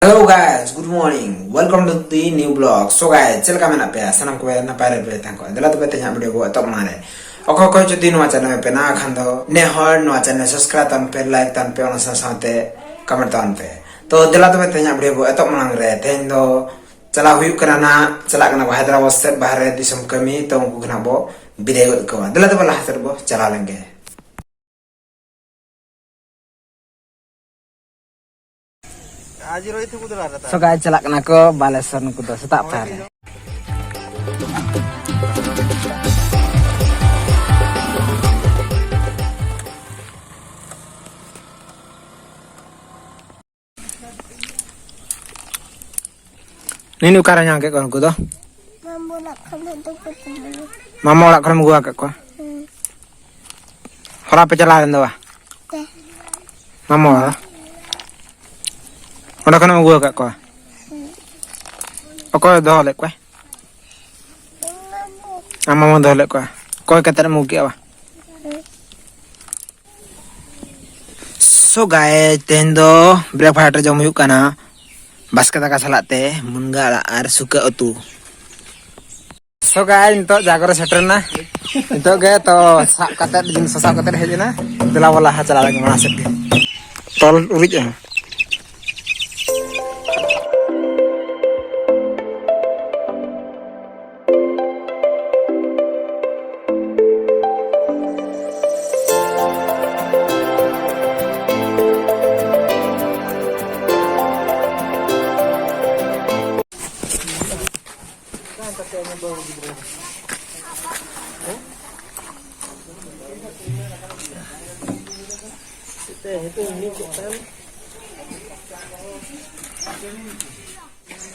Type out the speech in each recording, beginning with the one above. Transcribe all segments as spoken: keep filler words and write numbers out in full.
Hello guys, good morning, welcome to the new vlog. So guys, ᱪᱮᱫ ᱞᱮᱠᱟ ᱢᱮᱱᱟᱜ ᱯᱮᱭᱟ? ᱥᱟᱱᱟᱢ ᱠᱚ ᱱᱟᱯᱟᱭ ᱨᱮ ᱯᱮ ᱛᱟᱦᱮᱸ ᱠᱚᱜᱼᱟ᱾ ᱫᱮᱞᱟ ᱛᱚᱵᱮ ᱛᱮᱦᱮᱧᱟᱜ ᱵᱷᱤᱰᱤᱭᱳ ᱵᱚ ᱮᱛᱚᱦᱚᱵ ᱢᱟᱲᱟᱝ ᱨᱮ, ᱚᱠᱚᱭ ᱚᱠᱚᱭ ᱡᱩᱫᱤ ᱱᱚᱣᱟ ᱪᱮᱱᱮᱞ ᱯᱮ ᱱᱟᱣᱟ ᱠᱷᱟᱱ ᱫᱚ, ᱱᱮ ᱦᱚᱲ ᱱᱚᱣᱟ ᱪᱮᱱᱮᱞ ᱥᱟᱵᱥᱠᱨᱟᱭᱤᱵ ᱛᱟᱵᱚᱱ ᱯᱮ, ᱞᱟᱭᱤᱠ ᱛᱟᱵᱚᱱ ᱯᱮ, ᱚᱱᱟ ᱥᱟᱶ ᱥᱟᱶᱛᱮ ᱠᱚᱢᱮᱱᱴ ᱛᱟᱵᱚᱱ ᱯᱮ᱾ ᱛᱚ ᱫᱮᱞᱟ ᱛᱚᱵᱮ ᱛᱮᱦᱮᱧᱟᱜ ᱵᱷᱤᱰᱤᱭᱳ ᱵᱚ ᱮᱛᱚᱦᱚᱵ ᱢᱟᱲᱟᱝ ᱨᱮ, ᱛᱮᱦᱮᱧ ᱫᱚ ᱪᱟᱞᱟᱜ ᱦᱩᱭᱩᱜ ᱠᱟᱱᱟ ᱱᱟᱦᱟᱜ, ᱪᱟᱞᱟᱜ ᱠᱟᱱᱟ ᱠᱚ ᱦᱟᱭᱫᱨᱟᱵᱟᱫᱽ ᱥᱮᱫ, ᱵᱟᱦᱨᱮ ᱫᱤᱥᱚᱢ ᱠᱟᱹᱢᱤ᱾ ᱛᱚ ᱩᱱᱠᱩ ᱜᱮ ᱱᱟᱦᱟᱜ ᱵᱚ ᱵᱤᱫᱟᱹᱭ ᱜᱚᱫ ᱠᱚᱣᱟ᱾ ᱫᱮᱞᱟ ᱛᱚᱵᱮ ᱞᱟᱦᱟ ᱥᱮᱫ ᱵᱚ ᱪᱟᱞᱟᱣ ᱞᱮᱱ ᱜᱮ᱾ So guys, ᱪᱟᱞᱟᱜ ᱠᱟᱱᱟ ᱠᱚ ᱵᱟᱞᱮᱥᱚᱨ ᱱᱩᱠᱩ ᱫᱚ ᱥᱮᱛᱟᱜ ᱯᱟᱭᱟᱨ ᱨᱮ᱾ ᱱᱤᱱ ᱚᱠᱟᱨᱮ ᱧᱟᱢ ᱠᱮᱫ ᱠᱚᱣᱟ ᱱᱩᱠᱩ ᱫᱚ? ᱢᱟᱢᱚ ᱚᱲᱟᱜ ᱠᱷᱚᱱ ᱫᱚ ᱠᱚ ᱛᱟᱦᱮᱸᱱᱟ᱾ ᱢᱟᱢᱚ ᱚᱲᱟᱜ ᱠᱷᱚᱱᱮᱢ ᱟᱹᱜᱩ ᱟᱠᱟᱫ ᱠᱚᱣᱟ? ᱦᱮᱸ᱾ ᱦᱚᱞᱟ ᱯᱮ ᱪᱟᱞᱟᱣ ᱞᱮᱱ ᱫᱚ ᱵᱟ? ᱦᱮᱸ᱾ ᱢᱟᱢᱚ ᱚᱲᱟᱜ? ᱚᱸᱰᱮ ᱠᱷᱚᱱᱮᱢ ᱟᱹᱜᱩ ᱟᱠᱟᱫ ᱠᱚᱣᱟ? ᱦᱮᱸ᱾ ᱚᱠᱚᱭ ᱫᱚᱦᱚ ᱞᱮᱫ ᱠᱚᱣᱟ? ᱢᱟᱢᱚ᱾ ᱟᱢ ᱢᱟᱢᱚ ᱫᱚᱦᱚ ᱞᱮᱫ ᱠᱚᱣᱟ? ᱚᱠᱚᱭ ᱠᱟᱛᱮ ᱮᱢ ᱟᱹᱜᱩ ᱠᱮᱫᱼᱟ ᱵᱟ? ᱦᱮᱸ᱾ So guys, ᱛᱮᱦᱮᱧ ᱫᱚ breakfast ᱨᱮ ᱡᱚᱢ ᱦᱩᱭᱩᱜ ᱠᱟᱱᱟ ᱵᱟᱥᱠᱮ ᱫᱟᱠᱟ ᱥᱟᱞᱟᱜ ᱛᱮ ᱢᱩᱱᱜᱟᱹ ᱟᱲᱟᱜ ᱟᱨ ᱥᱩᱠᱟᱹ ᱩᱛᱩ᱾ So guys, ᱱᱤᱛᱚᱜ ᱡᱟᱜᱚᱨ ᱨᱮ ᱥᱮᱴᱮᱨ ᱮᱱᱟ᱾ ᱱᱤᱛᱚᱜ ᱜᱮ ᱛᱚ ᱥᱟᱵ ᱠᱟᱛᱮ, ᱡᱤᱱᱤᱥ ᱥᱟᱵ ᱠᱟᱛᱮ ᱦᱮᱡ ᱮᱱᱟ᱾ ᱫᱮᱞᱟ ᱵᱚᱞᱟ ᱦᱟ ᱪᱟᱞᱟᱣ ᱞᱮᱱ ᱜᱮ ᱢᱟᱲᱟᱝ ᱥᱮᱫ ᱜᱮ᱾ ᱛᱚᱞ ᱩᱨᱤᱡ ᱮᱢ᱾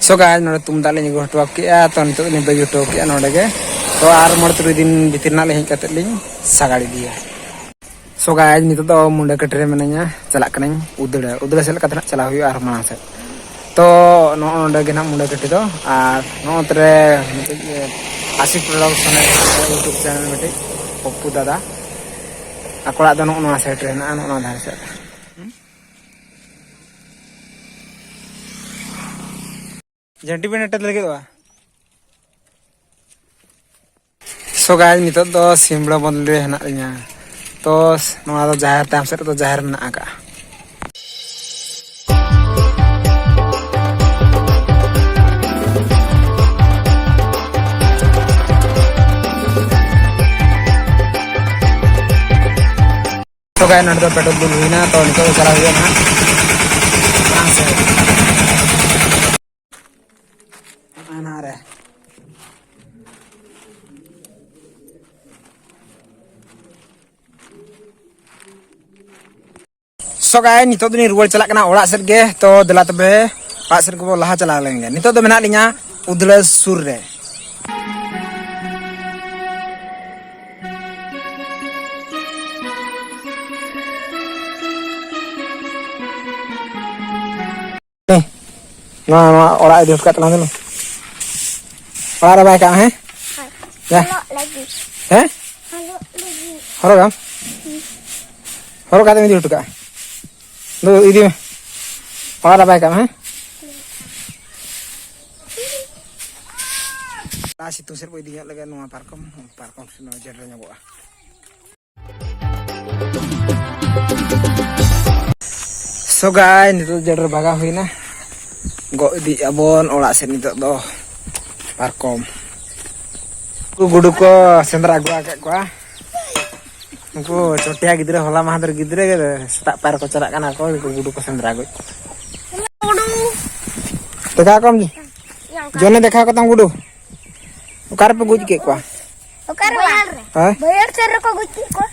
So guys, ᱱᱚᱰᱮ ᱛᱩᱢᱫᱟᱜ ᱞᱤᱧ ᱟᱹᱜᱩ ᱦᱚᱴᱚ ᱠᱮᱜᱼᱟ, ᱛᱚ ᱱᱤᱛᱚᱜ ᱞᱤᱧ ᱵᱟᱹᱜᱤ ᱦᱚᱴᱚ ᱠᱮᱜᱼᱟ ᱱᱚᱰᱮ ᱜᱮ᱾ ᱛᱚ ᱟᱨ ᱢᱚᱬᱮ ᱛᱩᱨᱩᱭ ᱫᱤᱱ ᱵᱷᱤᱛᱤᱨ ᱱᱟᱜ ᱞᱤᱧ ᱦᱮᱡ ᱠᱟᱛᱮᱫ ᱞᱤᱧ ᱥᱟᱜᱟᱲ ᱤᱫᱤᱭᱟ᱾ So guys, ᱱᱤᱛᱚᱜ ᱫᱚ ᱢᱩᱱᱰᱟᱹ ᱠᱟᱹᱴᱷᱤ ᱨᱮ ᱢᱤᱱᱟᱹᱧᱟ, ᱪᱟᱞᱟᱜ ᱠᱟᱹᱱᱟᱹᱧ ᱩᱫᱟᱹᱲᱟ᱾ ᱩᱫᱟᱹᱲᱟ ᱥᱮᱫ ᱞᱮᱠᱟᱛᱮ ᱱᱟᱜ ᱪᱟᱞᱟᱣ ᱦᱩᱭᱩᱜᱼᱟ ᱟᱨ ᱢᱟᱲᱟᱝ ᱥᱮᱫ᱾ ᱛᱚ ᱱᱚᱜᱼᱚ ᱱᱚᱰᱮ ᱜᱮ ᱱᱟᱜ ᱢᱩᱱᱰᱟᱹ ᱠᱟᱹᱴᱷᱤ ᱫᱚ, ᱟᱨ ᱱᱚᱜᱼᱚ ᱱᱚᱛᱮ ᱨᱮ ᱢᱤᱫᱴᱤᱡ ᱟᱥᱤ production ᱨᱮ YouTube channel ᱢᱤᱫᱴᱤᱡ ᱯᱚᱯᱯᱩ ᱫᱟᱫᱟ, ᱟᱠᱚ ᱚᱲᱟᱜ ᱫᱚ ᱱᱚᱜᱼᱚ ᱱᱚᱣᱟ side ᱨᱮ ᱦᱮᱱᱟᱜᱼᱟ, ᱱᱚᱜᱼᱚ ᱱᱚᱣᱟ ᱫᱷᱟᱨᱮ ᱥᱮᱫ᱾ ᱡᱷᱟᱹᱱᱴᱤ ᱵᱮᱱ ᱮᱴᱮᱫ ᱞᱟᱹᱜᱤᱫᱚᱜᱼᱟ? So guys, ᱱᱤᱛᱚᱜ ᱫᱚ ᱥᱤᱢᱲᱟ ᱵᱚᱱᱫᱽ ᱨᱮ ᱦᱮᱱᱟᱜ ᱞᱤᱧᱟ᱾ ᱛᱚ ᱱᱚᱣᱟ ᱫᱚ ᱡᱟᱦᱮᱨ, ᱛᱟᱭᱚᱢ ᱥᱮᱫ ᱨᱮᱫᱚ ᱡᱟᱦᱮᱨ ᱢᱮᱱᱟᱜ ᱟᱠᱟᱜᱼᱟ᱾ So guys, ᱱᱚᱰᱮ ᱫᱚ ᱯᱮᱴᱨᱳᱞ ᱫᱩᱞ ᱦᱩᱭᱱᱟ, ᱛᱚ ᱱᱤᱛᱚᱜ ᱫᱚ ᱪᱟᱞᱟᱣ ᱦᱩᱭᱩᱜᱼᱟ ᱱᱟᱦᱟᱜ ᱢᱟᱲᱟᱝ ᱥᱮᱫ᱾ ᱦᱟᱱᱟ ᱨᱮ᱾ So guys, ᱱᱤᱛᱚᱜ ᱫᱚᱞᱤᱧ ᱨᱩᱣᱟᱹᱲ ᱪᱟᱞᱟᱜ ᱠᱟᱱᱟ ᱚᱲᱟᱜ ᱥᱮᱫ ᱜᱮ᱾ ᱛᱚ ᱫᱮᱞᱟ ᱛᱚᱵᱮ ᱚᱲᱟᱜ ᱥᱮᱫ ᱜᱮᱵᱚ ᱞᱟᱦᱟ ᱪᱟᱞᱟᱣ ᱞᱮᱱ ᱜᱮ᱾ ᱱᱤᱛᱚᱜ ᱫᱚ ᱢᱮᱱᱟᱜ ᱞᱤᱧᱟ ᱩᱫᱽᱞᱟᱹ ᱥᱩᱨ ᱨᱮ᱾ ᱱᱚᱣᱟ, ᱱᱚᱣᱟ ᱚᱲᱟᱜ ᱤᱫᱤ ᱦᱚᱴᱚ ᱠᱟᱜ ᱛᱟᱞᱟᱝ ᱫᱚ᱾ ᱚᱲᱟᱜ ᱨᱮ ᱵᱟᱭ ᱠᱟᱜᱼᱟ, ᱦᱮᱸ? ᱦᱳᱭ᱾ ᱭᱟ᱾ ᱦᱚᱨᱚᱜ ᱞᱟᱹᱜᱤᱫ᱾ ᱦᱮᱸ? ᱦᱚᱨᱚᱜ ᱞᱟᱹᱜᱤᱫ᱾ ᱦᱚᱨᱚᱜᱟᱢ? ᱦᱩᱸ᱾ ᱦᱚᱨᱚᱜ ᱠᱟᱛᱮᱢ ᱤᱫᱤ ᱦᱚᱴᱚ ᱠᱟᱜᱼᱟ᱾ ᱫᱩ, ᱤᱫᱤ ᱢᱮ᱾ ᱚᱲᱟᱜ ᱨᱮ ᱵᱟᱭ ᱠᱟᱜᱼᱟ, ᱦᱮᱸ? ᱟᱨ ᱥᱤᱛᱩᱝ ᱥᱮᱫ ᱵᱚ ᱤᱫᱤ ᱧᱚᱜ ᱞᱮᱜᱮ ᱱᱚᱣᱟ ᱯᱟᱨᱠᱚᱢ, ᱯᱟᱨᱠᱚᱢ ᱥᱮᱫ ᱱᱚᱣᱟ ᱡᱮᱴ ᱨᱮ ᱧᱚᱜᱚᱜᱼᱟ᱾ So guys, ᱱᱤᱛᱚᱜ ᱡᱮᱴ ᱨᱮ ᱵᱷᱟᱜᱟᱣ ᱦᱩᱭᱱᱟ᱾ ᱜᱚᱜ ᱤᱫᱤᱭᱮᱜᱼᱟ ᱵᱚᱱ ᱚᱲᱟᱜ ᱥᱮᱫ ᱱᱤᱛᱚᱜ ᱫᱚ᱾ ᱯᱟᱨᱠᱚᱢ᱾ ᱩᱱᱠᱩ ᱜᱩᱰᱩ ᱠᱚ ᱥᱮᱸᱫᱽᱨᱟ ᱟᱹᱜᱩ ᱟᱠᱟᱫ ᱠᱚᱣᱟ᱾ ᱩᱱᱠᱩ ᱪᱚᱴᱭᱟ ᱜᱤᱫᱽᱨᱟᱹ, ᱦᱚᱞᱟ ᱢᱟᱦᱫᱮᱨ ᱜᱤᱫᱽᱨᱟᱹ ᱜᱮ ᱥᱮᱛᱟᱜ ᱯᱟᱭᱟᱨ ᱠᱚ ᱪᱟᱞᱟᱜ ᱠᱟᱱᱟ ᱠᱚ, ᱩᱱᱠᱩ ᱜᱩᱰᱩ ᱠᱚ ᱥᱮᱸᱫᱽᱨᱟ ᱜᱚᱡ᱾ ᱫᱮᱠᱷᱟᱣ ᱠᱚᱢ ᱡᱚᱱᱮ, ᱫᱮᱠᱷᱟᱣ ᱠᱚᱛᱟᱢ ᱜᱩᱰᱩ᱾ ᱚᱠᱟ ᱨᱮᱯᱮ ᱜᱚᱡ ᱠᱮᱫ ᱠᱚᱣᱟ? ᱚᱠᱟᱨᱮ? ᱵᱟᱹᱭᱦᱟᱹᱲ ᱨᱮ᱾ ᱦᱮᱸ? ᱵᱟᱹᱭᱦᱟᱹᱲ ᱥᱮᱫ ᱨᱮᱠᱚ ᱜᱚᱡ ᱠᱮᱫ ᱠᱚᱣᱟ᱾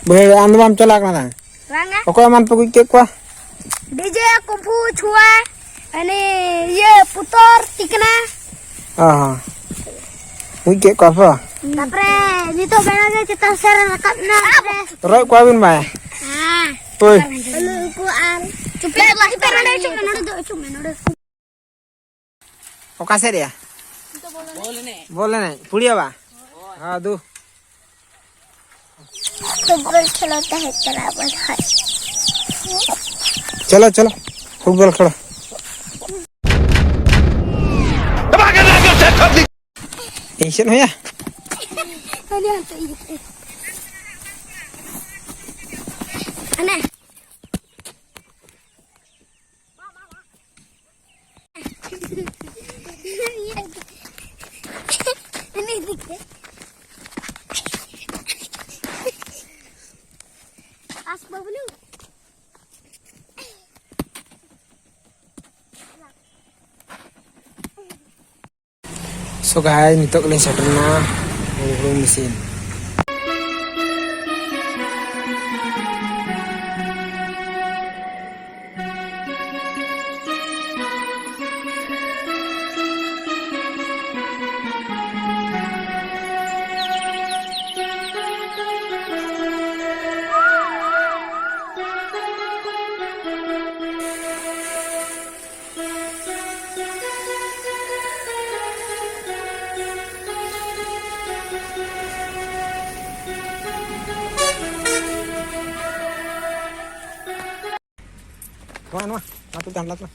ᱵᱟᱹᱭᱦᱟᱹᱲ ᱨᱮ ᱟᱢ ᱫᱚ ᱵᱟᱢ ᱪᱟᱞᱟᱣ ᱠᱟᱱᱟ? ᱵᱟᱝᱟ᱾ ᱚᱠᱚᱭ ᱮᱢᱟᱱ ᱯᱮ ᱜᱚᱡ ᱠᱮᱫ ᱠᱚᱣᱟ? ᱰᱤᱡᱮ, ᱠᱩᱢᱯᱷᱩ, ᱪᱷᱩᱣᱟ, ᱦᱟᱱᱮ ᱤᱭᱟᱹ, ᱯᱩᱛᱚᱨ, ᱛᱤᱠᱱᱟ᱾ ᱚ ᱦᱚᱸ᱾ ᱜᱚᱡ ᱠᱮᱫ ᱠᱚᱣᱟ ᱯᱮ? ᱛᱟᱯᱚᱨᱮ ᱱᱤᱛᱚᱜ ᱵᱮᱲᱟ ᱜᱮ ᱪᱮᱛᱟᱱ ᱥᱮᱫ ᱨᱮ ᱨᱟᱠᱟᱵ ᱮᱱᱟ᱾ ᱨᱚᱡ ᱠᱚᱣᱟ ᱵᱤᱱ ᱵᱟᱭ? ᱦᱮᱸ᱾ ᱦᱳᱭ᱾ ᱩᱱᱠᱩ ᱟᱨ ᱪᱩᱯᱮ, ᱪᱩᱯᱮ, ᱱᱚᱰᱮ ᱚᱪᱚᱜ ᱢᱮ, ᱱᱚᱰᱮ ᱫᱚ ᱚᱪᱚᱜ ᱢᱮ, ᱱᱚᱰᱮ᱾ ᱚᱠᱟ ᱥᱮᱫ ᱨᱮᱭᱟ? ᱵᱚᱞ ᱮᱱᱮᱡ᱾ ᱵᱚᱞ ᱮᱱᱮᱡ? ᱯᱩᱲᱤᱭᱟ ᱵᱟ? ᱦᱮᱸ, ᱫᱩ᱾ ᱯᱷᱩᱴᱵᱚᱞ ᱠᱷᱮᱞᱳᱰ ᱛᱟᱦᱮᱸ ᱪᱟᱞᱟᱜ ᱵᱚᱱ ᱦᱳᱭ᱾ ᱪᱚᱞᱚ, ᱪᱚᱞᱚ, ᱯᱷᱩᱴᱵᱚᱞ ᱠᱷᱮᱞᱳ᱾ ᱤᱧ ᱥᱮᱫ ᱦᱚᱸᱭᱟ᱾ ᱦᱟᱱᱮ ᱦᱟᱱᱛᱮ ᱤᱭᱟᱹ ᱛᱮ᱾ ᱦᱟᱱᱮ᱾ ᱦᱟᱱᱮ ᱤᱫᱤ ᱠᱮᱫ᱾ ᱟᱥ ᱵᱟᱵᱞᱩ᱾ So guys, ᱱᱤᱛᱚᱜ ᱜᱮᱞᱤᱧ ᱥᱮᱴᱮᱨ ᱮᱱᱟ ᱦᱩᱲᱩ ᱦᱩᱲᱩᱝ ᱢᱮᱥᱤᱱ᱾ ᱱᱚᱣᱟ, ᱱᱚᱣᱟ, ᱱᱚᱣᱟ ᱛᱩᱞ ᱛᱟᱢ, ᱱᱚᱣᱟ ᱛᱩᱞ᱾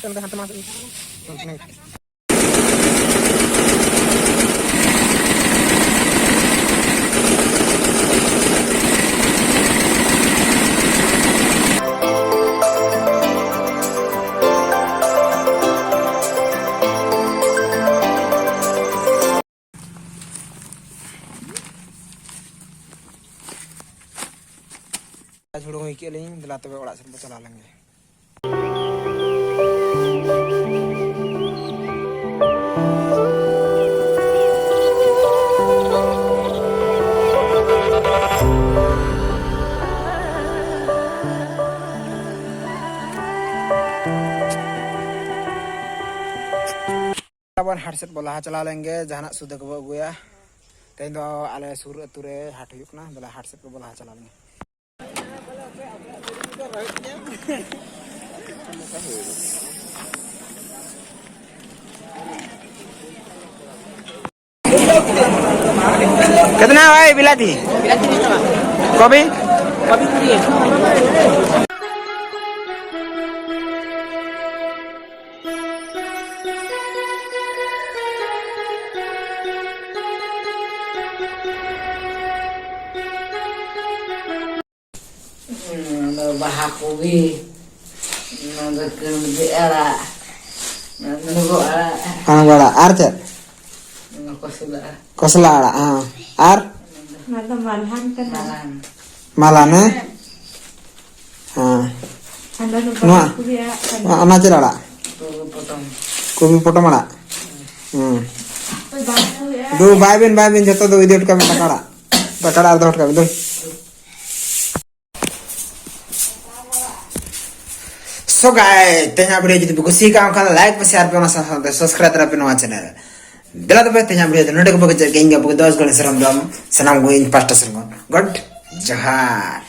ᱦᱟᱱᱛᱮ, ᱦᱟᱱᱛᱮ, ᱦᱟᱱᱛᱮ ᱢᱟ᱾ ᱦᱩᱲᱩᱝ ᱦᱩᱭ ᱠᱮᱫ ᱞᱤᱧ, ᱫᱮᱞᱟ ᱛᱚᱵᱮ ᱚᱲᱟᱜ ᱥᱮᱫ ᱵᱚ ᱪᱟᱞᱟᱣ ᱞᱮᱱ ᱜᱮ᱾ ᱟᱵᱚᱱ ᱦᱟᱴ ᱥᱮᱫ ᱵᱚ ᱞᱟᱦᱟ ᱪᱟᱞᱟᱣ ᱞᱮᱱ ᱜᱮ, ᱡᱟᱦᱟᱱᱟᱜ ᱥᱚᱣᱫᱟ ᱠᱚᱵᱚ ᱟᱹᱜᱩᱭᱟ᱾ ᱛᱮᱦᱮᱧ ᱫᱚ ᱟᱞᱮ ᱥᱩᱨ ᱟᱹᱛᱩ ᱨᱮ ᱦᱟᱴ ᱦᱩᱭᱩᱜ ᱠᱟᱱᱟ, ᱫᱮᱞᱟ ᱦᱟᱴ ᱥᱮᱫ ᱠᱚᱵᱚ ᱞᱟᱦᱟ ᱪᱟᱞᱟᱣ ᱞᱮᱱ ᱜᱮ᱾ कितना है भाई बिलाती? गोभी? ᱚᱱᱟ ᱫᱚ ᱵᱟᱦᱟ ᱠᱚᱜᱮ, ᱚᱱᱟ ᱫᱚ ᱠᱟᱹᱲᱵᱤ ᱟᱲᱟᱜ, ᱚᱱᱟ ᱫᱚ ᱢᱩᱱᱜᱟᱹ ᱟᱲᱟᱜ, ᱟᱲᱟᱜ ᱟᱨ ᱪᱮᱫ? ᱚᱱᱟ ᱠᱚᱥᱞᱟ ᱟᱲᱟᱜ᱾ ᱠᱚᱥᱞᱟ ᱟᱲᱟᱜ, ᱦᱮᱸ᱾ ᱟᱨ? ᱚᱱᱟ ᱫᱚ ᱢᱟᱞᱦᱟᱱ ᱠᱟᱱᱟ᱾ ᱢᱟᱞᱦᱟᱱ᱾ ᱢᱟᱞᱦᱟᱱ, ᱦᱮᱸ? ᱦᱮᱸ᱾ ᱚᱱᱟ ᱫᱚ ᱱᱚᱣᱟ? ᱵᱟᱦᱟ ᱠᱚᱜᱮ ᱟᱲᱟᱜ ᱠᱟᱱᱟ᱾ ᱚᱱᱟ ᱪᱮᱫ ᱟᱲᱟᱜ? ᱠᱚᱵᱤ ᱯᱚᱴᱚᱢ᱾ ᱠᱚᱵᱤ ᱯᱚᱴᱚᱢ ᱟᱲᱟᱜ? ᱦᱮᱸ᱾ ᱵᱟᱦᱟ ᱠᱚᱜᱮ ᱟᱲᱟᱜ᱾ ᱫᱩ, ᱵᱟᱭ ᱵᱤᱱ, ᱵᱟᱭ ᱵᱤᱱ, ᱡᱚᱛᱚ ᱫᱚ ᱤᱫᱤ ᱦᱚᱴᱚ ᱠᱟᱜ ᱢᱮ, ᱫᱟᱠᱟ ᱟᱲᱟᱜ᱾ ᱫᱟᱠᱟ ᱟᱲᱟᱜ ᱫᱚᱦᱚ ᱦᱚᱴᱚ ᱠᱟᱜ ᱢᱮ, ᱫᱩ᱾ So guys, ᱛᱮᱦᱮᱧᱟᱜ video ᱡᱩᱫᱤ ᱯᱮ ᱠᱩᱥᱤ ᱠᱟᱜᱼᱟ, ᱮᱱᱠᱷᱟᱱ like ᱯᱮ, share ᱯᱮ, ᱚᱱᱟ ᱥᱟᱶ ᱥᱟᱶᱛᱮ subscribe ᱛᱟᱨᱟ ᱯᱮ ᱱᱚᱣᱟ channel᱾ ᱫᱮᱞᱟ ᱛᱚᱵᱮ ᱛᱮᱦᱮᱧᱟᱜ video ᱫᱚ ᱱᱚᱰᱮ ᱜᱮᱵᱚ ᱠᱮᱪᱮᱫ ᱠᱮᱫ᱾ ᱤᱧ ᱜᱮ ᱟᱵᱚ ᱫᱚᱥ ᱜᱚᱲ ᱥᱮᱨᱚᱢ ᱫᱚᱢ ᱥᱟᱱᱟᱢ ᱠᱚ ᱤᱧ ᱯᱟᱥᱴᱟ ᱥᱮᱱ ᱠᱷᱚᱱ God ᱡᱚᱦᱟᱨ᱾